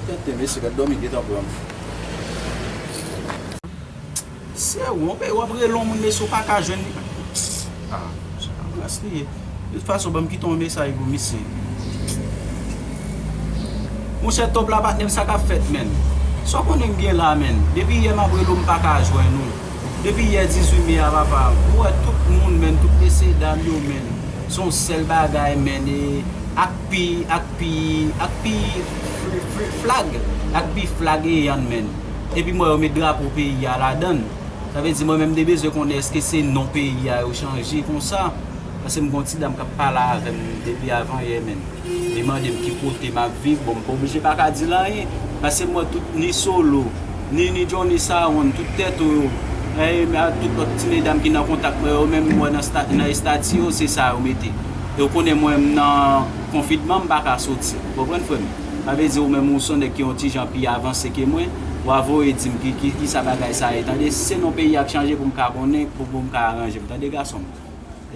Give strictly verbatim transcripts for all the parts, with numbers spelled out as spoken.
Tèt mesye, gad dòmi gentan pran m. Se ou, w ap rele yon moun mesye, ou pa ka jwenn li. Ah, se pa ras li ye. De tout fason, ban m kite yon mesaj pou misye. Monchè, top la, patnè m, sa k ap fèt, menn? Sa w konnen m gen la, menn? Depi yè m ap rele w, m pa ka jwenn ou. Depi yè dizuit me a, papa, ou wè tout moun, menn, tout mesye dam yo, menn. Se yon sèl bagay, menn, e ak pi, ak pi, ak pi fl- fl- flag, ak pi flag e yann, menn. Epi m wè yo met drapo peyi a ladan l. Sa vle di mwen menm m te bezwen konnen èske se non peyi a yo chanje konsa. Paske m gon ti dam k ap pale avè m depi avan yè, menn. Li mande m ki kote m ap viv, bon, m pa oblije pa ka di l anyen. Paske m wè tout ni Solo, ni, ni Johnny Saron, tout Tèto yo, e, a tout lòt ti medam ki nan kontak mwen yo, menm m wè nan sta- nan estati yo, se sa yo mete. Yo konnen mwen m nan konfinman, m pa ka soti. Ou konprann, frè m? Sa vle di ou menm ou se yon nèg ki yon ti jan pi avanse ke mwen, w a voye di m ki, ki, ki sa bagay sa ye. Tande, si se non peyi a k chanje pou m ka konnen, pou, pou m ka aranje m. Tande, gason m.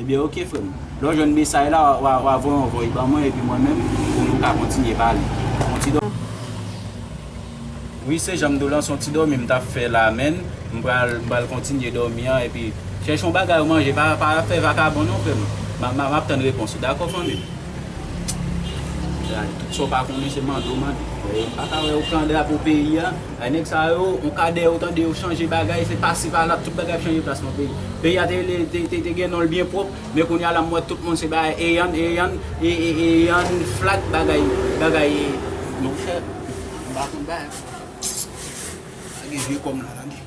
Ebyen, oke, frè m. Lè w jwenn mesaj la, w a, w a voye yon voice ban mwen, epi mwen menm, pou nou ka kontinye pale. Yon ti dò- Wi, se jan m di w lan, se yon ti dòmi m t ap fè la, menn. M pral, m pral kontinye dòmi an, epi chèche yon bagay ou manje, pa, pa fè vakabon non, frè m. M a, m a, m ap tann repons ou, dakò, fanmi m? Gade, tout sa w pa konnen, se mande w mande. Ou pa ka wè yo pran drapo peyi a. Ay, nèg sa yo, on ka dèyè yo, tande yo chanje bagay, se pasi pala, tout bagay ap chanje plas nan peyi. Peyi a te, te, te, te gen non l byen pwòp, men kounye a la, m wè tout moun se bagay, Eyan, Eyan, e, e, Eyan, flag, bagay, bagay, monchè, m pa konn bagay. Pa gen vye kòm la, tande.